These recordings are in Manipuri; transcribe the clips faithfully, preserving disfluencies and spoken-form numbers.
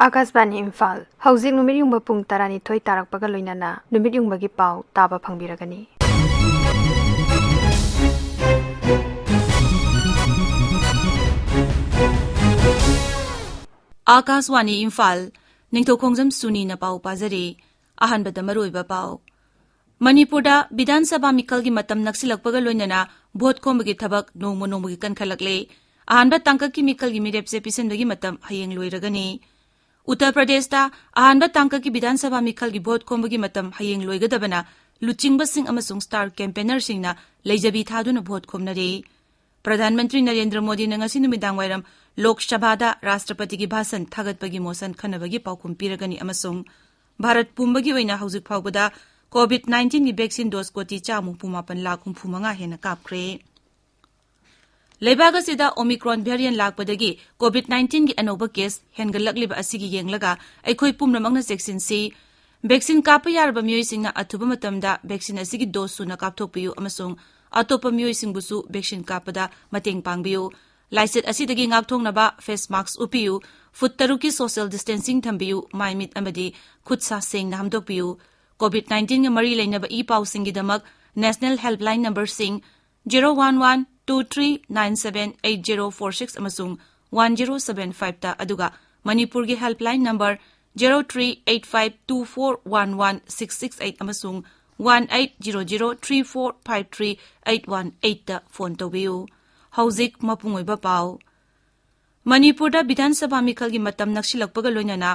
ꯑꯥꯀꯥꯁꯕꯥꯅꯤ ꯏꯝꯐꯥꯜ꯫ ꯍꯧꯖꯤꯛ ꯅꯨꯃꯤꯠ ꯌꯨꯡꯕ ꯄꯨꯡ ꯇꯔꯥꯅꯤꯊꯣꯏ ꯇꯥꯔꯛꯄꯒ ꯂꯣꯏꯅꯅ ꯅꯨꯃꯤꯠ ꯌꯨꯡꯕꯒꯤ ꯄꯥꯎ ꯇꯥꯕ ꯐꯪꯕꯤꯔꯒꯅꯤ꯫ ꯑꯥꯀꯥꯁꯕꯥꯅꯤ ꯏꯝꯐꯥꯜ, ꯅꯤꯡꯊꯧꯈꯣꯡꯖꯝ ꯁꯨꯅꯤꯅ ꯄꯥꯎ ꯄꯥꯖꯔꯤ꯫ ꯑꯍꯥꯟꯕꯗ ꯃꯔꯨꯑꯣꯏꯕ ꯄꯥꯎ꯫ ꯃꯅꯤꯄꯨꯔꯗ ꯕꯤꯙꯥꯟ ꯁꯚꯥ ꯃꯤꯈꯜꯒꯤ ꯃꯇꯝ ꯅꯛꯁꯤꯜꯂꯛꯄꯒ ꯂꯣꯏꯅꯅ ꯚꯣꯠ ꯈꯣꯝꯕꯒꯤ ꯊꯕꯛ ꯅꯣꯡꯃ ꯅꯣꯡꯃꯒꯤ ꯀꯟꯈꯠꯂꯛꯂꯦ꯫ ꯑꯍꯥꯟꯕ ꯇꯥꯡꯀꯛꯀꯤ ꯃꯤꯈꯜꯒꯤ ꯃꯤꯔꯦꯞꯁꯦ ꯄꯤꯁꯤꯟꯕꯒꯤ ꯃꯇꯝ ꯍꯌꯦꯡ ꯂꯣꯏꯔꯒꯅꯤ꯫ ꯎꯠꯇꯔ ꯄ꯭ꯔꯗꯦꯁꯇ ꯑꯍꯥꯟꯕ ꯇꯥꯡꯀꯛꯀꯤ ꯕꯤꯙꯥꯟ ꯁꯚꯥ ꯃꯤꯈꯜꯒꯤ ꯚꯣꯠ ꯈꯣꯝꯕꯒꯤ ꯃꯇꯝ ꯍꯌꯦꯡ ꯂꯣꯏꯒꯗꯕꯅ ꯂꯨꯆꯤꯡꯕꯁꯤꯡ ꯑꯃꯁꯨꯡ ꯁ꯭ꯇꯥꯔ ꯀꯦꯝꯄꯦꯅꯔꯁꯤꯡꯅ ꯂꯩꯖꯕꯤ ꯊꯥꯗꯨꯅ ꯚꯣꯠ ꯈꯣꯝꯅꯔꯤ꯫ ꯄ꯭ꯔꯙꯥꯟ ꯃꯟꯇ꯭ꯔꯤ ꯅꯔꯦꯟꯗ꯭ꯔ ꯃꯣꯗꯤꯅ ꯉꯁꯤ ꯅꯨꯃꯤꯗꯥꯡ ꯋꯥꯏꯔꯝ ꯂꯣꯛ ꯁꯚꯥꯗ ꯔꯥꯁꯇ꯭ꯔꯄꯇꯤꯒꯤ ꯚꯥꯁꯟ ꯊꯥꯒꯠꯄꯒꯤ ꯃꯣꯁꯟ ꯈꯟꯅꯕꯒꯤ ꯄꯥꯎꯈꯨꯝ ꯄꯤꯔꯒꯅꯤ ꯑꯃꯁꯨꯡ ꯚꯥꯔꯠ ꯄꯨꯝꯕꯒꯤ ꯑꯣꯏꯅ ꯍꯧꯖꯤꯛ ꯐꯥꯎꯕꯗ ꯀꯣꯚꯤꯗ ꯅꯥꯏꯟꯇꯤꯟꯒꯤ ꯚꯦꯛꯁꯤꯟ ꯗꯣꯁ ꯀꯣꯇꯤ ꯆꯥꯝꯃ ꯍꯨꯝꯐꯨ ꯃꯥꯄꯟ ꯂꯥꯈ ꯍꯨꯝꯐꯨ ꯃꯉꯥ ꯍꯦꯟꯅ ꯀꯥꯞꯈ꯭ꯔꯦ꯫ ꯂꯩꯕꯥꯛ ꯑꯁꯤꯗ ꯑꯣꯃꯤꯀ꯭ꯔꯣꯟ ꯚꯦꯔꯤꯌꯟ ꯂꯥꯛꯄꯗꯒꯤ ꯀꯣꯚꯤꯗ ꯅꯥꯏꯟꯇꯤꯟꯒꯤ ꯑꯅꯧꯕ ꯀꯦꯁ ꯍꯦꯟꯒꯠꯂꯛꯂꯤꯕ ꯑꯁꯤꯒꯤ ꯌꯦꯡꯂꯒ ꯑꯩꯈꯣꯏ ꯄꯨꯝꯅꯃꯛꯅ ꯆꯦꯛꯁꯤꯟꯁꯤ꯫ ꯚꯦꯛꯁꯤꯟ ꯀꯥꯞꯄ ꯌꯥꯔꯕ ꯃꯤꯑꯣꯏꯁꯤꯡꯅ ꯑꯊꯨꯕ ꯃꯇꯝꯗ ꯚꯦꯛꯁꯤꯟ ꯑꯁꯤꯒꯤ ꯗꯣꯁ ꯁꯨꯅ ꯀꯥꯞꯊꯣꯛꯄꯤꯌꯨ ꯑꯃꯁꯨꯡ ꯑꯇꯣꯞꯄ ꯃꯤꯑꯣꯏꯁꯤꯡꯕꯨꯁꯨ ꯚꯦꯛꯁꯤꯟ ꯀꯥꯞꯄꯗ ꯃꯇꯦꯡ ꯄꯥꯡꯕꯤꯌꯨ꯫ ꯂꯥꯏꯆꯠ ꯑꯁꯤꯗꯒꯤ ꯉꯥꯛꯊꯣꯛꯅꯕ ꯐꯦꯁ ꯃꯥꯁꯛ ꯎꯞꯄꯤꯌꯨ, ꯐꯨꯠ ꯇꯔꯨꯛꯀꯤ ꯁꯣꯁꯤꯌꯦꯜ ꯗꯤꯁꯇꯦꯟꯁꯤꯡ ꯊꯝꯕꯤꯌꯨ, ꯃꯥꯏ ꯃꯤꯠ ꯑꯃꯗꯤ ꯈꯨꯠ ꯁꯥ ꯁꯦꯡꯅ ꯍꯥꯝꯗꯣꯛꯄꯤꯌꯨ꯫ ꯀꯣꯚꯤꯗ ꯅꯥꯏꯟꯇꯤꯟꯒ ꯃꯔꯤ ꯂꯩꯅꯕ ꯏ ꯄꯥꯎꯁꯤꯡꯒꯤꯗꯃꯛ ꯅꯦꯁꯅꯦꯜ ꯍꯦꯜꯞꯂꯥꯏꯟ ꯅꯝꯕꯔꯁꯤꯡ zero one one two three nine seven eight zero four six ꯑꯃꯁꯨꯡ ꯋꯥꯟ ꯖꯦꯔꯣ ꯁꯚꯦꯟ ꯐꯥꯏꯚꯇ, ꯑꯗꯨꯒ ꯃꯅꯤꯄꯨꯔꯒꯤ helpline number zero three eight five two four one one six six eight ꯑꯃꯁꯨꯡ one eight zero zero three four five three eight one ꯑꯩꯠꯇ ꯐꯣꯟ ꯇꯧꯕꯤꯌꯨ꯫ ꯍꯧꯖꯤꯛ ꯃꯄꯨꯡ ꯑꯣꯏꯕ ꯄꯥꯎ꯫ ꯃꯅꯤꯄꯨꯔꯗ ꯕꯤꯙꯥꯟ ꯁꯚꯥ ꯃꯤꯈꯜꯒꯤ ꯃꯇꯝ ꯅꯛꯁꯤꯜꯂꯛꯄꯒ ꯂꯣꯏꯅꯅ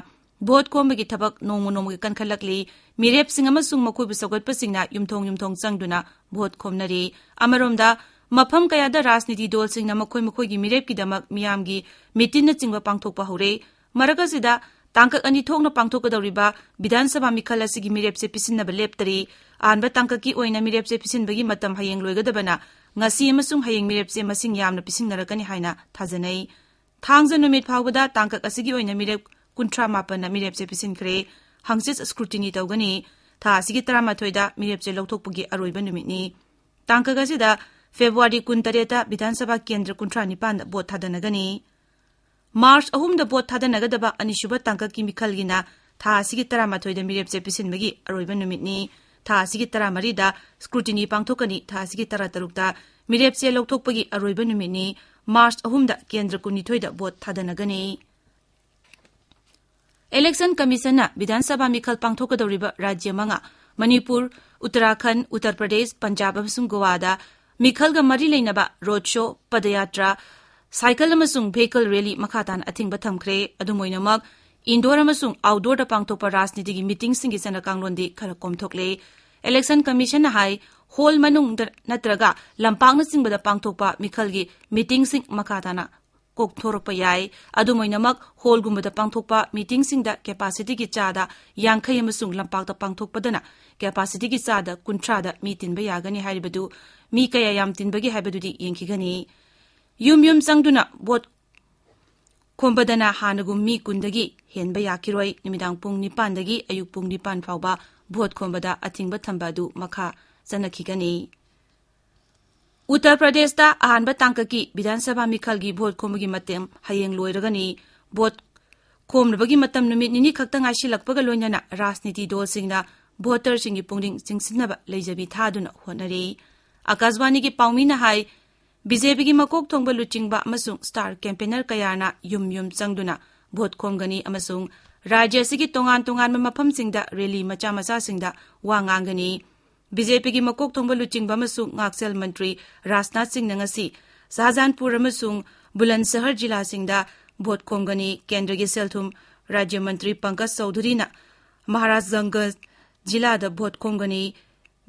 ꯚꯣꯠ ꯈꯣꯝꯕꯒꯤ ꯊꯕꯛ ꯅꯣꯡꯃ ꯅꯣꯡꯃꯒꯤ ꯀꯟꯈꯠꯂꯛꯂꯤ꯫ ꯃꯤꯔꯦꯞꯁꯤꯡ ꯑꯃꯁꯨꯡ ꯃꯈꯣꯏꯕꯨ ꯁꯧꯒꯠꯄꯁꯤꯡꯅ ꯌꯨꯝꯊꯣꯡ ꯌꯨꯝꯊꯣꯡ ꯆꯪꯗꯨꯅ ꯚꯣꯠ ꯈꯣꯝꯅꯔꯤ꯫ ꯑꯃꯔꯣꯝꯗ, ꯃꯐꯝ ꯀꯌꯥꯗ ꯔꯥꯖꯅꯤꯇꯤ ꯗꯣꯜꯁꯤꯡꯅ ꯃꯈꯣꯏ ꯃꯈꯣꯏꯒꯤ ꯃꯤꯔꯦꯞꯀꯤꯗꯃꯛ ꯃꯤꯌꯥꯝꯒꯤ ꯃꯤꯇꯤꯟꯅꯆꯤꯡꯕ ꯄꯥꯡꯊꯣꯛꯄ ꯍꯧꯔꯦ꯫ ꯃꯔꯛ ꯑꯁꯤꯗ, ꯇꯥꯡꯀꯛ ꯑꯅꯤ ꯊꯣꯛꯅ ꯄꯥꯡꯊꯣꯛꯀꯗꯧꯔꯤꯕ ꯕꯤꯙꯥꯟ ꯁꯚꯥ ꯃꯤꯈꯜ ꯑꯁꯤꯒꯤ ꯃꯤꯔꯦꯞꯁꯦ ꯄꯤꯁꯤꯟꯅꯕ ꯂꯦꯞꯇꯔꯤ꯫ ꯑꯍꯥꯟꯕ ꯇꯥꯡꯀꯛꯀꯤ ꯑꯣꯏꯅ ꯃꯤꯔꯦꯞꯁꯦ ꯄꯤꯁꯤꯟꯕꯒꯤ ꯃꯇꯝ ꯍꯌꯦꯡ ꯂꯣꯏꯒꯗꯕꯅ ꯉꯁꯤ ꯑꯃꯁꯨꯡ ꯍꯌꯦꯡ ꯃꯤꯔꯦꯞꯁꯦ ꯃꯁꯤꯡ ꯌꯥꯝꯅ ꯄꯤꯁꯤꯟꯅꯔꯛꯀꯅꯤ ꯍꯥꯏꯅ ꯊꯥꯖꯅꯩ꯫ ꯊꯥꯡꯖ ꯅꯨꯃꯤꯠ ꯐꯥꯎꯕꯗ ꯇꯥꯡꯀꯛ ꯑꯁꯤꯒꯤ ꯑꯣꯏꯅ ꯃꯤꯔꯦꯞ ꯀꯨꯟꯊ꯭ꯔꯥ ꯃꯥꯄꯟꯅ ꯃꯤꯔꯦꯞꯁꯦ ꯄꯤꯁꯤꯟꯈ꯭ꯔꯦ꯫ ꯍꯪꯆꯤꯠ ꯁ꯭ꯀ꯭ꯔꯨꯇꯤꯅꯤ ꯇꯧꯒꯅꯤ꯫ ꯊꯥ ꯑꯁꯤꯒꯤ ꯇꯔꯥꯃꯥꯊꯣꯏꯗ ꯃꯤꯔꯦꯞꯁꯦ ꯂꯧꯊꯣꯛꯄꯒꯤ ꯑꯔꯣꯏꯕ ꯅꯨꯃꯤꯠꯅꯤ꯫ ꯇꯥꯡꯀꯛ ꯑꯁꯤꯗ ꯐꯦꯕ꯭ꯔꯨꯋꯥꯔꯤ ꯀꯨꯟꯇꯔꯦꯠꯇ ꯕꯤꯙꯥꯟ ꯁꯚꯥ ꯀꯦꯟꯗ꯭ꯔ ꯀꯨꯟꯊ꯭ꯔꯥ ꯅꯤꯄꯥꯟꯗ ꯚꯣꯠ ꯊꯥꯗꯅꯒꯅꯤ꯫ ꯃꯥꯔꯆ ꯑꯍꯨꯝꯗ ꯚꯣꯠ ꯊꯥꯗꯅꯒꯗꯕ ꯑꯅꯤꯁꯨꯕ ꯇꯥꯡꯀꯛꯀꯤ ꯃꯤꯈꯜꯒꯤꯅ ꯊꯥ ꯑꯁꯤꯒꯤ ꯇꯔꯥꯃꯥꯊꯣꯏꯗ ꯃꯤꯔꯦꯞꯆꯦ ꯄꯤꯁꯤꯟꯕꯒꯤ ꯑꯔꯣꯏꯕ ꯅꯨꯃꯤꯠꯅꯤ꯫ ꯊꯥ ꯑꯁꯤꯒꯤ ꯇꯔꯥꯃꯔꯤꯗ scrutiny ꯄꯥꯡꯊꯣꯛꯀꯅꯤ꯫ ꯊꯥ ꯑꯁꯤꯒꯤ ꯇꯔꯥꯇꯔꯨꯛꯇ ꯃꯤꯔꯦꯞꯆꯦ ꯂꯧꯊꯣꯛꯄꯒꯤ ꯑꯔꯣꯏꯕ ꯅꯨꯃꯤꯠꯅꯤ꯫ ꯃꯥꯔꯆ ꯑꯍꯨꯝꯗ ꯀꯦꯟꯗ꯭ꯔ ꯀꯨꯟꯅꯤꯊꯣꯏꯗ ꯚꯣꯠ ꯊꯥꯗꯅꯒꯅꯤ꯫ Election Commissionꯅ ꯕꯤꯙꯥꯟ ꯁꯚꯥ ꯃꯤꯈꯜ ꯄꯥꯡꯊꯣꯛꯀꯗꯧꯔꯤꯕ ꯔꯥꯖ꯭ꯌ ꯃꯉꯥ, ꯃꯅꯤꯄꯨꯔ, ꯎꯠꯇꯔꯥꯈꯟꯗ, ꯎꯠꯇꯔ ꯄ꯭ꯔꯗꯦꯁ, ꯄꯟꯖꯥꯕ ꯑꯃꯁꯨꯡ ꯒꯣꯋꯥꯗ ꯃꯤꯈꯜꯒ ꯃꯔꯤ ꯂꯩꯅꯕ road show, ꯄꯗꯌꯥꯇ꯭ꯔꯥ, ꯁꯥꯏꯀꯜ ꯑꯃꯁꯨꯡ vehicle rally ꯃꯈꯥ ꯇꯥꯅ ꯑꯊꯤꯡꯕ ꯊꯝꯈ꯭ꯔꯦ꯫ ꯑꯗꯨꯝ ꯑꯣꯏꯅꯃꯛ, indoor ꯑꯃꯁꯨꯡ outdoorꯗ ꯄꯥꯡꯊꯣꯛꯄ ꯔꯥꯖꯅꯤꯇꯤꯒꯤ meetingꯁꯤꯡꯒꯤ ꯆꯠꯅ ꯀꯥꯡꯂꯣꯟꯗꯤ ꯈꯔ ꯀꯣꯝꯊꯣꯛꯂꯦ꯫ Election Commissionꯅ ꯍꯥꯏ, hall ꯃꯅꯨꯡꯗ ꯅꯠꯇ꯭ꯔꯒ ꯂꯝꯄꯥꯛꯅꯆꯤꯡꯕꯗ ꯄꯥꯡꯊꯣꯛꯄ ꯃꯤꯈꯜꯒꯤ meetingꯁꯤꯡ ꯃꯈꯥ ꯇꯥꯅ ꯀꯣꯛꯊꯣꯔꯛꯄ ꯌꯥꯏ꯫ ꯑꯗꯨꯝ ꯑꯣꯏꯅꯃꯛ, hallꯒꯨꯝꯕꯗ ꯄꯥꯡꯊꯣꯛꯄ meetingꯁꯤꯡꯗ capacityꯒꯤ ꯆꯥꯗ ꯌꯥꯡꯈꯩ ꯑꯃꯁꯨꯡ ꯂꯝꯄꯥꯛꯇ ꯄꯥꯡꯊꯣꯛꯄꯗꯅ capacityꯒꯤ ꯆꯥꯗ ꯀꯨꯟꯊ꯭ꯔꯥꯗ ꯃꯤ ꯇꯤꯟꯕ ꯌꯥꯒꯅꯤ ꯍꯥꯏꯔꯤꯕꯗꯨ ꯃꯤ ꯀꯌꯥ ꯌꯥꯝ ꯇꯤꯟꯕꯒꯦ ꯍꯥꯏꯕꯗꯨꯗꯤ ꯌꯦꯡꯈꯤꯒꯅꯤ꯫ ꯌꯨꯝ ꯌꯨꯝ ꯆꯪꯗꯨꯅ ꯚꯣꯠ ꯈꯣꯝꯕꯗꯅ ꯍꯥꯟꯅꯒꯨꯝ ꯃꯤ ꯀꯨꯟꯗꯒꯤ ꯍꯦꯟꯕ ꯌꯥꯈꯤꯔꯣꯏ꯫ ꯅꯨꯃꯤꯗꯥꯡ ꯄꯨꯡ ꯅꯤꯄꯥꯟꯗꯒꯤ ꯑꯌꯨꯛ ꯄꯨꯡ ꯅꯤꯄꯥꯟ ꯐꯥꯎꯕ ꯚꯣꯠ ꯈꯣꯝꯕꯗ ꯑꯊꯤꯡꯕ ꯊꯝꯕ ꯑꯗꯨ ꯃꯈꯥ ꯆꯠꯅꯈꯤꯒꯅꯤ꯫ ꯎꯠꯇꯔ ꯄ꯭ꯔꯗꯦꯁꯇ ꯑꯍꯥꯟꯕ ꯇꯥꯡꯀꯛꯀꯤ ꯕꯤꯙꯥꯟ ꯁꯚꯥ ꯃꯤꯈꯜꯒꯤ ꯚꯣꯠ ꯈꯣꯝꯕꯒꯤ ꯃꯇꯝ ꯍꯌꯦꯡ ꯂꯣꯏꯔꯒꯅꯤ꯫ ꯚꯣꯠ ꯈꯣꯝꯅꯕꯒꯤ ꯃꯇꯝ ꯅꯨꯃꯤꯠ ꯅꯤꯅꯤ ꯈꯛꯇ ꯉꯥꯏꯁꯤꯜꯂꯛꯄꯒ ꯂꯣꯏꯅꯅ ꯔꯥꯖꯅꯤꯇꯤ ꯗꯜꯁꯤꯡꯅ ꯚꯣꯇꯔꯁꯤꯡꯒꯤ ꯄꯨꯛꯅꯤꯡ ꯆꯤꯡꯁꯤꯟꯅꯕ ꯂꯩꯖꯕꯤ ꯊꯥꯗꯨꯅ ꯍꯣꯠꯅꯔꯤ꯫ ꯑꯀꯥꯁꯕꯥꯅꯤꯒꯤ ꯄꯥꯎꯃꯤꯅ ꯍꯥꯏ, ꯕꯤ ꯖꯦ ꯄꯤꯒꯤ ꯃꯀꯣꯛ ꯊꯣꯡꯕ ꯂꯨꯆꯤꯡꯕ ꯑꯃꯁꯨꯡ star campaigner ꯀꯌꯥꯅ ꯌꯨꯝ ꯌꯨꯝ ꯆꯪꯗꯨꯅ ꯚꯣꯠ ꯈꯣꯝꯒꯅꯤ ꯑꯃꯁꯨꯡ ꯔꯥꯖ꯭ꯌ ꯑꯁꯤꯒꯤ ꯇꯣꯉꯥꯟ ꯇꯣꯉꯥꯟꯕ ꯃꯐꯝꯁꯤꯡꯗ rally ꯃꯆꯥ ꯃꯆꯥꯁꯤꯡꯗ ꯋꯥ ꯉꯥꯡꯒꯅꯤ꯫ ꯕꯤ ꯖꯦ ꯄꯤꯒꯤ ꯃꯀꯣꯛ ꯊꯣꯡꯕ ꯂꯨꯆꯤꯡꯕ ꯑꯃꯁꯨꯡ ꯉꯥꯛꯁꯦꯜ ꯃꯟꯇ꯭ꯔꯤ ꯔꯥꯖꯅꯥꯊ ꯁꯤꯡꯅ ꯉꯁꯤ ꯁꯍꯖꯥꯟꯄꯨꯔ ꯑꯃꯁꯨꯡ ꯕꯨꯂꯟꯗꯁꯍꯔ ꯖꯤꯂꯥꯁꯤꯡꯗ ꯚꯣꯠ ꯈꯣꯝꯒꯅꯤ꯫ ꯀꯦꯟꯗ꯭ꯔꯒꯤ ꯁꯦꯜ ꯊꯨꯝ ꯔꯥꯖ꯭ꯌ ꯃꯟꯇ꯭ꯔꯤ ꯄꯪꯀꯖ ꯆꯧꯙꯨꯔꯤꯅ ꯃꯍꯥꯔꯥꯖꯒꯟꯖ ꯖꯤꯂꯥꯗ ꯚꯣꯠ ꯈꯣꯝꯒꯅꯤ꯫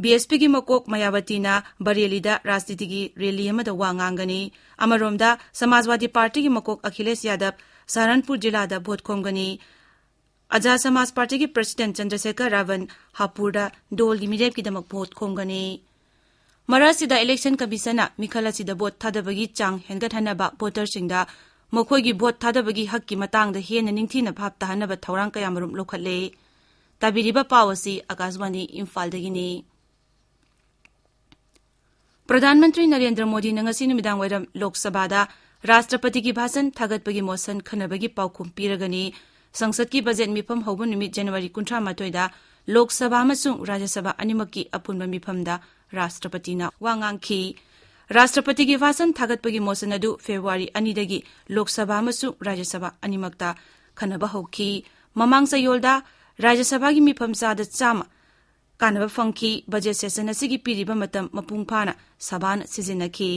ꯕꯤ ꯑꯦꯁ ꯄꯤꯒꯤ ꯃꯀꯣꯛ ꯃꯌꯥꯕꯇꯤꯅ ꯕꯔꯦꯂꯤꯗ ꯔꯥꯖꯅꯤꯇꯤꯒꯤ rally ꯑꯃꯗ ꯋꯥ ꯉꯥꯡꯒꯅꯤ꯫ ꯑꯃꯔꯣꯝꯗ, ꯁꯃꯥꯖꯋꯥꯗꯤ ꯄꯥꯔꯇꯤꯒꯤ ꯃꯀꯣꯛ ꯑꯈꯤꯂꯦꯁ ꯌꯥꯗꯕ ꯁꯍꯥꯔꯟꯄꯨꯔ ꯖꯤꯂꯥꯗ ꯚꯣꯠ ꯈꯣꯝꯒꯅꯤ꯫ ꯑꯖꯥꯗ ꯁꯃꯥꯖ ꯄꯥꯔꯇꯤꯒꯤ president ꯆꯟꯗ꯭ꯔꯁꯦꯀꯔ ꯔꯥꯕꯟ ꯍꯥꯄꯨꯔꯗ ꯗꯣꯜꯒꯤ ꯃꯤꯔꯦꯞꯀꯤꯗꯃꯛ ꯚꯣꯠ ꯈꯣꯝꯒꯅꯤ꯫ ꯃꯔꯛꯁꯤꯗ, Election Commissionꯅ ꯃꯤꯈꯜ ꯑꯁꯤꯗ ꯚꯣꯠ ꯊꯥꯗꯕꯒꯤ ꯆꯥꯡ ꯍꯦꯟꯒꯠꯍꯟꯅꯕ, ꯚꯣꯇꯔꯁꯤꯡꯗ ꯃꯈꯣꯏꯒꯤ ꯚꯣꯠ ꯊꯥꯗꯕꯒꯤ ꯍꯛꯀꯤ ꯃꯇꯥꯡꯗ ꯍꯦꯟꯅ ꯅꯤꯡꯊꯤꯅ ꯚꯥꯞ ꯇꯥꯍꯟꯅꯕ ꯊꯧꯔꯥꯡ ꯀꯌꯥꯃꯔꯨꯝ ꯂꯧꯈꯠꯂꯦ꯫ ꯇꯥꯕꯤꯔꯤꯕ ꯄꯥꯎ ꯑꯁꯤ ꯑꯀꯥꯁꯕꯥꯅꯤ ꯏꯝꯐꯥꯜꯗꯒꯤꯅꯤ꯫ ꯄ꯭ꯔꯙꯥꯟ ꯃꯟꯇ꯭ꯔꯤ ꯅꯔꯦꯟꯗ꯭ꯔ ꯃꯣꯗꯤꯅ ꯉꯁꯤ ꯅꯨꯃꯤꯗꯥꯡ ꯋꯥꯏꯔꯝ ꯂꯣꯛ ꯁꯚꯥꯗ ꯔꯥꯁꯇ꯭ꯔꯄꯇꯤꯒꯤ ꯚꯥꯁꯟ ꯊꯥꯒꯠꯄꯒꯤ ꯃꯣꯁꯟ ꯈꯟꯅꯕꯒꯤ ꯄꯥꯎꯈꯨꯝ ꯄꯤꯔꯒꯅꯤ꯫ ꯁꯪꯁꯠꯀꯤ ꯕꯖꯦꯠ ꯃꯤꯐꯝ ꯍꯧꯕ ꯅꯨꯃꯤꯠ January ꯀꯨꯟꯊ꯭ꯔꯥ ꯃꯥꯊꯣꯏꯗ ꯂꯣꯛ ꯁꯚꯥ ꯑꯃꯁꯨꯡ ꯔꯥꯖ꯭ꯌ ꯁꯚꯥ ꯑꯅꯤꯃꯛꯀꯤ ꯑꯄꯨꯟꯕ ꯃꯤꯐꯝꯗ ꯔꯥꯁꯇ꯭ꯔꯄꯇꯤꯅ ꯋꯥ ꯉꯥꯡꯈꯤ꯫ ꯔꯥꯁꯇ꯭ꯔꯄꯇꯤꯒꯤ ꯚꯥꯁꯟ ꯊꯥꯒꯠꯄꯒꯤ ꯃꯣꯁꯟ ꯑꯗꯨ February ꯑꯅꯤꯗꯒꯤ ꯂꯣꯛ ꯁꯚꯥ ꯑꯃꯁꯨꯡ ꯔꯥꯖ꯭ꯌ ꯁꯚꯥ ꯑꯅꯤꯃꯛꯇ ꯈꯟꯅꯕ ꯍꯧꯈꯤ꯫ ꯃꯃꯥꯡ ꯆꯌꯣꯜꯗ ꯔꯥꯖ꯭ꯌ ꯁꯚꯥꯒꯤ ꯃꯤꯐꯝ ꯆꯥꯗ ꯆꯥꯝꯃ ꯀꯥꯟꯅꯕ ꯐꯪꯈꯤ꯫ ꯕꯖꯦꯠ ꯁꯦꯁꯟ ꯑꯁꯤꯒꯤ ꯄꯤꯔꯤꯕ ꯃꯇꯝ ꯃꯄꯨꯡ ꯐꯥꯅ ꯁꯚꯥꯅ ꯁꯤꯖꯤꯟꯅꯈꯤ꯫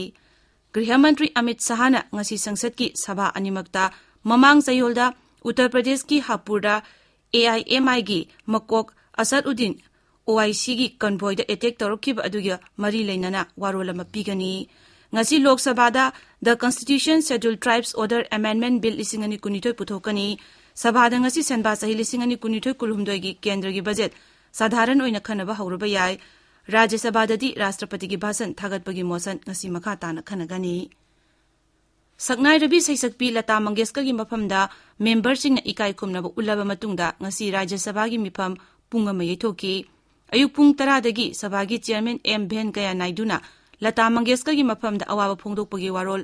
ꯒ꯭ꯔꯤꯍ ꯃꯟꯇ꯭ꯔꯤ ꯑꯃꯤꯠ ꯁꯍꯥꯅ ꯉꯁꯤ ꯁꯪꯁꯠꯀꯤ ꯁꯚꯥ ꯑꯅꯤꯃꯛꯇ ꯃꯃꯥꯡ ꯆꯌꯣꯜꯗ ꯎꯠꯇꯔ ꯄ꯭ꯔꯗꯦꯁꯀꯤ ꯍꯥꯄꯨꯔꯗ ꯑꯦ ꯑꯥꯏ ꯑꯦꯝ ꯑꯥꯏꯒꯤ ꯃꯀꯣꯛ ꯑꯁꯗ ꯎꯗꯤꯟ ꯑꯣ ꯑꯥꯏ ꯁꯤꯒꯤ ꯀꯟꯚꯣꯏꯗ ꯑꯦꯇꯦꯛ ꯇꯧꯔꯛꯈꯤꯕ ꯑꯗꯨꯒ ꯃꯔꯤ ꯂꯩꯅꯅ ꯋꯥꯔꯣꯜ ꯑꯃ ꯄꯤꯒꯅꯤ꯫ ꯉꯁꯤ ꯂꯣꯛ ꯁꯚꯥꯗ The Constitution Scheduled Tribes Order Amendment Bill ꯂꯤꯁꯤꯡ ꯑꯅꯤ ꯀꯨꯟꯅꯤꯊꯣꯏ ꯄꯨꯊꯣꯛꯀꯅꯤ꯫ ꯁꯚꯥꯗ ꯉꯁꯤ ꯁꯦꯟꯕꯥ ꯆꯍꯤ ꯂꯤꯁꯤꯡ ꯑꯅꯤ ꯀꯨꯟꯅꯤꯊꯣꯏ ꯀꯨꯟꯍꯨꯝꯗꯣꯏꯒꯤ ꯀꯦꯟꯗ꯭ꯔꯒꯤ ꯕꯖꯦꯠ ꯁꯥꯙꯥꯔꯟ ꯑꯣꯏꯅ ꯈꯟꯅꯕ ꯍꯧꯔꯕ ꯌꯥꯏ꯫ ꯔꯥꯖ꯭ꯌ ꯁꯚꯥꯗꯗꯤ ꯔꯥꯁꯇ꯭ꯔꯄꯇꯤꯒꯤ ꯚꯥꯁꯟ ꯊꯥꯒꯠꯄꯒꯤ ꯃꯣꯁꯟ ꯉꯁꯤ ꯃꯈꯥ ꯇꯥꯅ ꯈꯟꯅꯒꯅꯤ꯫ ꯁꯛꯅꯥꯏꯔꯕꯤ ꯁꯩꯁꯛꯄꯤ ꯂꯇꯥ ꯃꯪꯒꯦꯁꯀꯔꯒꯤ ꯃꯐꯝꯗ ꯃꯦꯝꯕꯔꯁꯤꯡꯅ ꯏꯀꯥꯏ ꯈꯨꯝꯅꯕ ꯎꯠꯂꯕ ꯃꯇꯨꯡꯗ ꯉꯁꯤ ꯔꯥꯖ꯭ꯌ ꯁꯚꯥꯒꯤ ꯃꯤꯐꯝ ꯄꯨꯡ ꯑꯃ ꯌꯩꯊꯣꯛꯈꯤ꯫ ꯑꯌꯨꯛ ꯄꯨꯡ ꯇꯔꯥꯗꯒꯤ ꯁꯚꯥꯒꯤ ꯆꯤꯌꯔꯃꯦꯟ ꯑꯦꯝ ꯚꯦꯟꯀꯌꯥ ꯅꯥꯏꯗꯨꯅ ꯂꯇꯥ ꯃꯪꯒꯦꯁꯀꯔꯒꯤ ꯃꯐꯝꯗ ꯑꯋꯥꯕ ꯐꯣꯡꯗꯣꯛꯄꯒꯤ ꯋꯥꯔꯣꯜ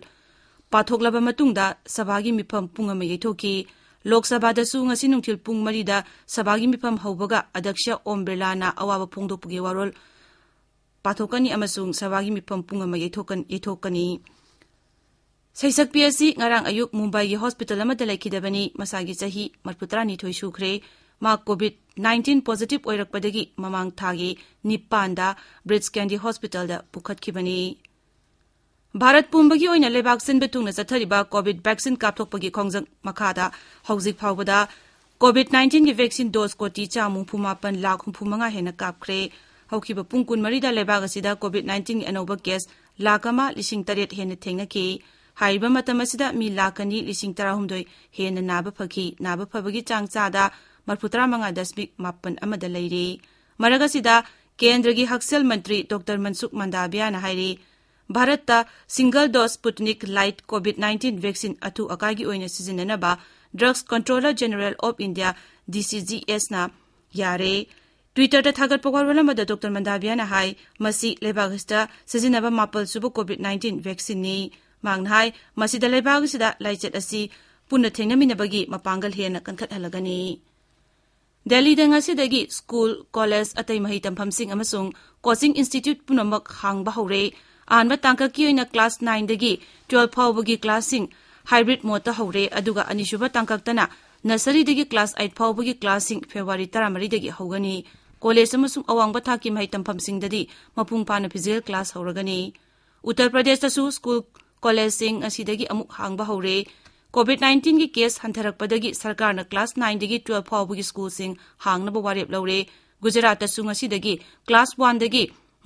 ꯄꯥꯊꯣꯛꯂꯕ ꯃꯇꯨꯡꯗ ꯁꯚꯥꯒꯤ ꯃꯤꯐꯝ ꯄꯨꯡ ꯑꯃ ꯌꯩꯊꯣꯛꯈꯤ꯫ ꯂꯣꯛ ꯁꯚꯥꯗꯁꯨ ꯉꯁꯤ ꯅꯨꯡꯊꯤꯜ ꯄꯨꯡ ꯃꯔꯤꯗ ꯁꯚꯥꯒꯤ ꯃꯤꯐꯝ ꯍꯧꯕꯒ ꯑꯗ꯭ꯌꯛꯁ ꯑꯣꯝ ꯕꯤꯔꯂꯥꯅ ꯑꯋꯥꯕ ꯐꯣꯡꯗꯣꯛꯄꯒꯤ ꯋꯥꯔꯣꯜ ꯄꯥꯊꯣꯛꯀꯅꯤ ꯑꯃꯁꯨꯡ ꯁꯚꯥꯒꯤ ꯃꯤꯐꯝ ꯄꯨꯡ ꯑꯃ ꯌꯩꯊꯣꯛꯀꯅꯤ꯫ ꯁꯩꯁꯛꯄꯤ ꯑꯁꯤ ꯉꯔꯥꯡ ꯑꯌꯨꯛ ꯃꯨꯝꯕꯥꯏꯒꯤ ꯍꯣꯁꯄꯤꯇꯥꯜ ꯑꯃꯗ ꯂꯩꯈꯤꯗꯕꯅꯤ꯫ ꯃꯁꯥꯒꯤ ꯆꯍꯤ ꯃꯔꯤꯐꯨꯇꯔꯥꯅꯤꯊꯣꯏ ꯁꯨꯈ꯭ꯔꯦ꯫ ꯃꯥ COVID nineteen positive ꯑꯣꯏꯔꯛꯄꯗꯒꯤ ꯃꯃꯥꯡ ꯊꯥꯒꯤ ꯅꯤꯄꯥꯟꯗ ꯕ꯭ꯔꯤꯠꯁ ꯀꯦꯟꯗꯤ ꯍꯣꯁꯄꯤꯇꯥꯜꯗ ꯄꯨꯈꯠꯈꯤꯕꯅꯤ꯫ ꯚꯥꯔꯠ ꯄꯨꯝꯕꯒꯤ ꯑꯣꯏꯅ ꯂꯩꯕꯥꯛ ꯁꯤꯟꯕ ꯊꯨꯡꯅ ꯆꯠꯊꯔꯤꯕ COVID vaccine ꯀꯥꯞꯊꯣꯛꯄꯒꯤ ꯈꯣꯡꯖꯪ ꯃꯈꯥꯗ ꯍꯧꯖꯤꯛ ꯐꯥꯎꯕꯗ COVID nineteenꯒꯤ vaccine dose ꯀꯣꯇꯤ ꯆꯥꯝꯃ ꯍꯨꯝꯐꯨ ꯃꯥꯄꯟ ꯂꯥꯈ ꯍꯨꯝꯐꯨ ꯃꯉꯥ ꯍꯦꯟꯅ ꯀꯥꯞꯈ꯭ꯔꯦ꯫ ꯍꯧꯈꯤꯕ ꯄꯨꯡ ꯀꯨꯟꯃꯔꯤꯗ ꯂꯩꯕꯥꯛ ꯑꯁꯤꯗ COVID nineteenꯒꯤ ꯑꯅꯧꯕ case ꯂꯥꯈ ꯑꯃ ꯂꯤꯁꯤꯡ ꯇꯔꯦꯠ ꯍꯦꯟꯅ ꯊꯦꯡꯅꯈꯤ꯫ ꯍꯥꯏꯔꯤꯕ ꯃꯇꯝ ꯑꯁꯤꯗ ꯃꯤ ꯂꯥꯈ ꯑꯅꯤ ꯂꯤꯁꯤꯡ ꯇꯔꯥꯍꯨꯝꯗꯣꯏ ꯍꯦꯟꯅ ꯅꯥꯕ ꯐꯈꯤ꯫ ꯅꯥꯕ ꯐꯕꯒꯤ ꯆꯥꯡ ꯆꯥꯗ ꯃꯔꯤꯐꯨꯇꯔꯥ ꯃꯉꯥ ꯗꯁꯃꯤꯛ ꯃꯥꯄꯟ ꯑꯃꯗ ꯂꯩꯔꯦ꯫ ꯃꯔꯛ ꯑꯁꯤꯗ ꯀꯦꯟꯗ꯭ꯔꯒꯤ ꯍꯛꯁꯦꯜ ꯃꯟꯇ꯭ꯔꯤ ꯗꯣꯛꯇꯔ ꯃꯟꯁꯨꯈ ꯃꯟꯗꯥꯚꯤꯌꯥꯅ ꯍꯥꯏꯔꯤ, ꯚꯥꯔꯠꯇ single dose Sputnik Light COVID nineteen vaccine ꯑꯊꯨ ꯑꯀꯥꯏꯒꯤ ꯑꯣꯏꯅ ꯁꯤꯖꯤꯟꯅꯅꯕ Drugs Controller General of India, DCGS ꯅ ꯌꯥꯔꯦ꯫ Twitter ꯗ ꯊꯥꯒꯠꯄ ꯋꯥꯔꯣꯜ ꯑꯃꯗ ꯗꯣꯛꯇꯔ ꯃꯟꯗꯥꯚꯤꯌꯥꯅ ꯍꯥꯏ, ꯃꯁꯤ ꯂꯩꯕꯥꯛ ꯑꯁꯤꯗ ꯁꯤꯖꯤꯟꯅꯕ ꯃꯥꯄꯜ ꯁꯨꯕ COVID nineteen vaccine ꯅꯤ꯫ ꯃꯍꯥꯛꯅ ꯍꯥꯏ, ꯃꯁꯤꯗ ꯂꯩꯕꯥꯛ ꯑꯁꯤꯗ ꯂꯥꯏꯆꯠ ꯑꯁꯤ ꯄꯨꯟꯅ ꯊꯦꯡꯅꯃꯤꯟꯅꯕꯒꯤ ꯃꯄꯥꯡꯒꯜ ꯍꯦꯟꯅ ꯀꯟꯈꯠꯍꯜꯂꯒꯅꯤ꯫ ꯗꯦꯜꯂꯤꯗ ꯉꯁꯤꯗꯒꯤ ꯁ꯭ꯀꯨꯜ, ꯀꯣꯂꯦꯖ, ꯑꯇꯩ ꯃꯍꯩ ꯇꯝꯐꯝꯁꯤꯡ ꯑꯃꯁꯨꯡ ꯀꯣꯆꯤꯡ ꯏꯟꯁꯇꯤꯇ꯭ꯌꯨꯠ ꯄꯨꯝꯅꯃꯛ ꯍꯥꯡꯕ ꯍꯧꯔꯦ꯫ ꯑꯍꯥꯟꯕ ꯇꯥꯡꯀꯛꯀꯤ ꯑꯣꯏꯅ ꯀ꯭ꯂꯥꯁ ꯅꯥꯏꯟꯗꯒꯤ ꯇꯨꯋꯦꯜꯐ ꯐꯥꯎꯕꯒꯤ ꯀ꯭ꯂꯥꯁꯁꯤꯡ ꯍꯥꯏꯕ꯭ꯔꯤꯗ ꯃꯣꯗꯇ ꯍꯧꯔꯦ, ꯑꯗꯨꯒ ꯑꯅꯤꯁꯨꯕ ꯇꯥꯡꯀꯛꯇꯅ ꯅꯔꯁꯔꯤꯗꯒꯤ ꯀ꯭ꯂꯥꯁ ꯑꯩꯠ ꯐꯥꯎꯕꯒꯤ ꯀ꯭ꯂꯥꯁꯁꯤꯡ ꯐꯦꯕ꯭ꯔꯨꯋꯥꯔꯤ ꯇꯔꯥꯃꯔꯤꯗꯒꯤ ꯍꯧꯒꯅꯤ꯫ ꯀꯣꯂꯦꯖ ꯑꯃꯁꯨꯡ ꯑꯋꯥꯡꯕ ꯊꯥꯛꯀꯤ ꯃꯍꯩ ꯇꯝꯐꯝꯁꯤꯡꯗꯗꯤ ꯃꯄꯨꯡ ꯐꯥꯅ ꯐꯤꯖꯤꯀꯦꯜ ꯀ꯭ꯂꯥꯁ ꯍꯧꯔꯒꯅꯤ꯫ ꯎꯠꯇꯔ ꯄ꯭ꯔꯗꯦꯁꯇꯁꯨ ꯁ꯭ꯀꯨꯜ, ꯀꯣꯂꯦꯖꯁꯤꯡ ꯉꯁꯤꯗꯒꯤ ꯑꯃꯨꯛ ꯍꯥꯡꯕ ꯍꯧꯔꯦ꯫ ꯀꯣꯚꯤꯗ ꯅꯥꯏꯟꯇꯤꯟꯒꯤ ꯀꯦꯁ ꯍꯟꯊꯔꯛꯄꯗꯒꯤ ꯁꯔꯀꯥꯔꯅ ꯀ꯭ꯂꯥꯁ ꯅꯥꯏꯟꯗꯒꯤ ꯇꯨꯋꯦꯜꯐ ꯐꯥꯎꯕꯒꯤ ꯁ꯭ꯀꯨꯜꯁꯤꯡ ꯍꯥꯡꯅꯕ ꯋꯥꯔꯦꯞ ꯂꯧꯔꯦ꯫ ꯒꯨꯖꯔꯥꯠꯇꯁꯨ ꯉꯁꯤꯗꯒꯤ ꯀ꯭ꯂꯥꯁ ꯋꯥꯟꯗꯒꯤ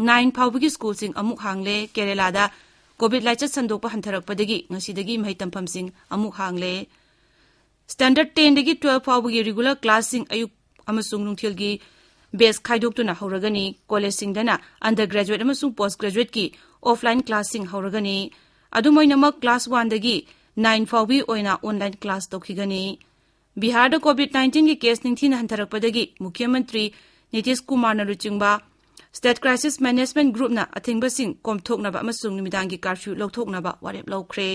ꯅꯥꯏꯟ ꯐꯥꯎꯕꯒꯤ ꯁ꯭ꯀꯨꯜꯁꯤꯡ ꯑꯃꯨꯛ ꯍꯥꯡꯂꯦ꯫ ꯀꯦꯔꯦꯂꯥꯗ ꯀꯣꯚꯤꯗ ꯂꯥꯏꯆꯠ ꯁꯟꯗꯣꯛꯄ ꯍꯟꯊꯔꯛꯄꯗꯒꯤ ꯉꯁꯤꯗꯒꯤ ꯃꯍꯩ ꯇꯝꯐꯝꯁꯤꯡ ꯑꯃꯨꯛ ꯍꯥꯡꯂꯦ꯫ ꯁ꯭ꯇꯦꯟꯗꯔꯗ ꯇꯦꯟꯗꯒꯤ ꯇꯨꯋꯦꯜꯐ ꯐꯥꯎꯕꯒꯤ ꯔꯤꯒꯨꯂꯔ ꯀ꯭ꯂꯥꯁꯁꯤꯡ ꯑꯌꯨꯛ ꯑꯃꯁꯨꯡ ꯅꯨꯡꯊꯤꯜꯒꯤ ꯕꯦꯆ ꯈꯥꯏꯗꯣꯛꯇꯨꯅ ꯍꯧꯔꯒꯅꯤ꯫ ꯀꯣꯂꯦꯖꯁꯤꯡꯗꯅ ꯑꯟꯗꯔ ꯒ꯭ꯔꯦꯖꯨꯋꯦꯠ ꯑꯃꯁꯨꯡ ꯄꯣꯁ ꯒ꯭ꯔꯦꯖꯨꯋꯦꯠꯀꯤ ꯑꯣꯐꯂꯥꯏꯟ ꯀ꯭ꯂꯥꯁꯁꯤꯡ ꯍꯧꯔꯒꯅꯤ꯫ ꯑꯗꯨꯝ ꯑꯣꯏꯅꯃꯛ, ꯀ꯭ꯂꯥꯁ ꯋꯥꯟꯗꯒꯤ ꯅꯥꯏꯟ ꯐꯥꯎꯕꯒꯤ ꯑꯣꯏꯅ ꯑꯣꯟꯂꯥꯏꯟ ꯀ꯭ꯂꯥꯁ ꯇꯧꯈꯤꯒꯅꯤ꯫ ꯕꯤꯍꯥꯔꯗ ꯀꯣꯚꯤꯗ ꯅꯥꯏꯟꯇꯤꯟꯒꯤ ꯀꯦꯁ ꯅꯤꯡꯊꯤꯅ ꯍꯟꯊꯔꯛꯄꯗꯒꯤ ꯃꯨꯈ꯭ꯌ ꯃꯟꯇ꯭ꯔꯤ ꯅꯤꯇꯤꯁ ꯀꯨꯃꯥꯔꯅ ꯂꯨꯆꯤꯡꯕ ꯁ꯭ꯇꯦꯠ ꯀ꯭ꯔꯥꯏꯁꯤꯁ ꯃꯦꯅꯦꯖꯃꯦꯟꯠ ꯒ꯭ꯔꯨꯞꯅ ꯑꯊꯤꯡꯕꯁꯤꯡ ꯀꯣꯝꯊꯣꯛꯅꯕ ꯑꯃꯁꯨꯡ ꯅꯨꯃꯤꯗꯥꯡꯒꯤ ꯀꯥꯔꯐ꯭ꯌꯨ ꯂꯧꯊꯣꯛꯅꯕ ꯋꯥꯔꯦꯞ ꯂꯧꯈ꯭ꯔꯦ꯫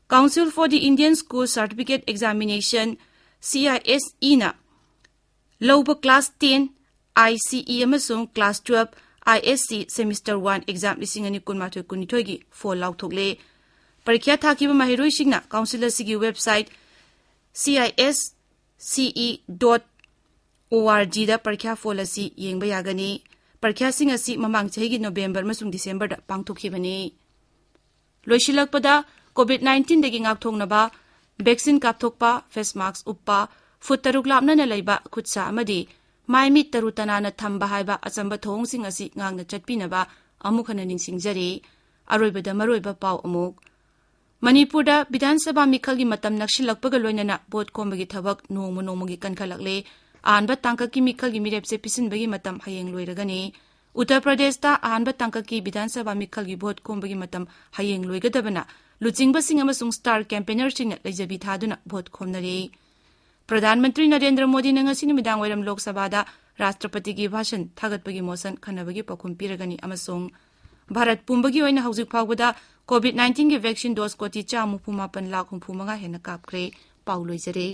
Council for the Indian School Certificate Examination, C I S E ꯅ ꯂꯧꯕ ꯀ꯭ꯂꯥꯁ ꯇꯦꯟ ICE ꯑꯃꯁꯨꯡ class twelve ISC semester one exam ꯂꯤꯁꯤꯡ ꯑꯅꯤ ꯀꯨꯟꯃꯥꯊꯣꯏ ꯀꯨꯟꯅꯤꯊꯣꯏꯒꯤ ꯐꯣꯜ ꯂꯥꯎꯊꯣꯛꯂꯦ꯫ ꯄꯔꯤꯈ꯭ꯌꯥ ꯊꯥꯈꯤꯕ ꯃꯍꯩꯔꯣꯏꯁꯤꯡꯅ ꯀꯥꯎꯟꯁꯤꯜ ꯑꯁꯤꯒꯤ website C I S C E dot O R G ꯗ ꯄꯔꯤꯈ꯭ꯌꯥ ꯐꯣꯜ ꯑꯁꯤ ꯌꯦꯡꯕ ꯌꯥꯒꯅꯤ꯫ ꯄꯔꯤꯈ꯭ꯌꯥꯁꯤꯡ ꯑꯁꯤ ꯃꯃꯥꯡ ꯆꯍꯤꯒꯤ ꯅꯣꯕꯦꯝꯕꯔ ꯑꯃꯁꯨꯡ ꯗꯤꯁꯦꯝꯕꯔꯗ ꯄꯥꯡꯊꯣꯛꯈꯤꯕꯅꯤ꯫ ꯂꯣꯏꯁꯤꯜꯂꯛꯄꯗ, ꯀꯣꯚꯤꯗ ꯅꯥꯏꯟꯇꯤꯟꯗꯒꯤ ꯉꯥꯛꯊꯣꯛꯅꯕ ꯚꯦꯛꯁꯤꯟ ꯀꯥꯞꯊꯣꯛꯄ, ꯐꯦꯁ ꯃꯥꯛꯁ ꯎꯞꯄ, ꯐꯨꯠ ꯇꯔꯨꯛ ꯂꯥꯞꯅꯅ ꯂꯩꯕ, ꯈꯨꯠꯁꯥ ꯑꯃꯗꯤ ꯃꯥꯏ ꯃꯤꯠ ꯇꯔꯨ ꯇꯅꯥꯟꯅ ꯊꯝꯕ ꯍꯥꯏꯕ ꯑꯆꯝꯕ ꯊꯧꯑꯣꯡꯁꯤꯡ ꯑꯁꯤ ꯉꯥꯛꯅ ꯆꯠꯄꯤꯅꯕ ꯑꯃꯨꯛ ꯍꯟꯅ ꯅꯤꯡꯁꯤꯡꯖꯔꯤ꯫ ꯑꯔꯣꯏꯕꯗ ꯃꯔꯨꯑꯣꯏꯕ ꯄꯥꯎ ꯑꯃꯨꯛ꯫ ꯃꯅꯤꯄꯨꯔꯗ ꯕꯤꯙꯥꯟ ꯁꯚꯥ ꯃꯤꯈꯜꯒꯤ ꯃꯇꯝ ꯅꯛꯁꯤꯜꯂꯛꯄꯒ ꯂꯣꯏꯅꯅ ꯚꯣꯠ ꯈꯣꯝꯕꯒꯤ ꯊꯕꯛ ꯅꯣꯡꯃ ꯅꯣꯡꯃꯒꯤ ꯀꯟꯈꯠꯂꯛꯂꯦ꯫ ꯑꯍꯥꯟꯕ ꯇꯥꯡꯀꯛꯀꯤ ꯃꯤꯈꯜꯒꯤ ꯃꯤꯔꯦꯞꯁꯦ ꯄꯤꯁꯤꯟꯕꯒꯤ ꯃꯇꯝ ꯍꯌꯦꯡ ꯂꯣꯏꯔꯒꯅꯤ꯫ ꯎꯠꯇꯔ ꯄ꯭ꯔꯗꯦꯁꯇ ꯑꯍꯥꯟꯕ ꯇꯥꯡꯀꯛꯀꯤ ꯕꯤꯙꯥꯟ ꯁꯚꯥ ꯃꯤꯈꯜꯒꯤ ꯚꯣꯠ ꯈꯣꯝꯕꯒꯤ ꯃꯇꯝ ꯍꯌꯦꯡ ꯂꯣꯏꯒꯗꯕꯅ ꯂꯨꯆꯤꯡꯕꯁꯤꯡ ꯑꯃꯁꯨꯡ ꯁ꯭ꯇꯥꯔ ꯀꯦꯝꯄꯦꯅꯔꯁꯤꯡꯅ ꯂꯩꯖꯕꯤ ꯊꯥꯗꯨꯅ ꯚꯣꯠ ꯈꯣꯝꯅꯔꯤ꯫ ꯄ꯭ꯔꯙꯥꯟ ꯃꯟꯇ꯭ꯔꯤ ꯅꯔꯦꯟꯗ꯭ꯔ ꯃꯣꯗꯤꯅ ꯉꯁꯤ ꯅꯨꯃꯤꯗꯥꯡ ꯋꯥꯏꯔꯝ ꯂꯣꯛ ꯁꯚꯥꯗ ꯔꯥꯁꯇ꯭ꯔꯄꯇꯤꯒꯤ ꯚꯥꯁꯟ ꯊꯥꯒꯠꯄꯒꯤ ꯃꯣꯁꯟ ꯈꯟꯅꯕꯒꯤ ꯄꯥꯎꯈꯨꯝ ꯄꯤꯔꯒꯅꯤ ꯑꯃꯁꯨꯡ ꯚꯥꯔꯠ ꯄꯨꯝꯕꯒꯤ ꯑꯣꯏꯅ ꯍꯧꯖꯤꯛ ꯐꯥꯎꯕꯗ COVID nineteen ꯒꯤ vaccine dose ꯀꯣꯇꯤ ꯆꯥꯝꯃ ꯍꯨꯝꯐꯨ ꯃꯥꯄꯟ ꯂꯥꯈ ꯍꯨꯝꯐꯨ ꯃꯉꯥ ꯍꯦꯟꯅ ꯀꯥꯞꯈ꯭ꯔꯦ꯫ ꯄꯥꯎ ꯂꯣꯏꯖꯔꯦ꯫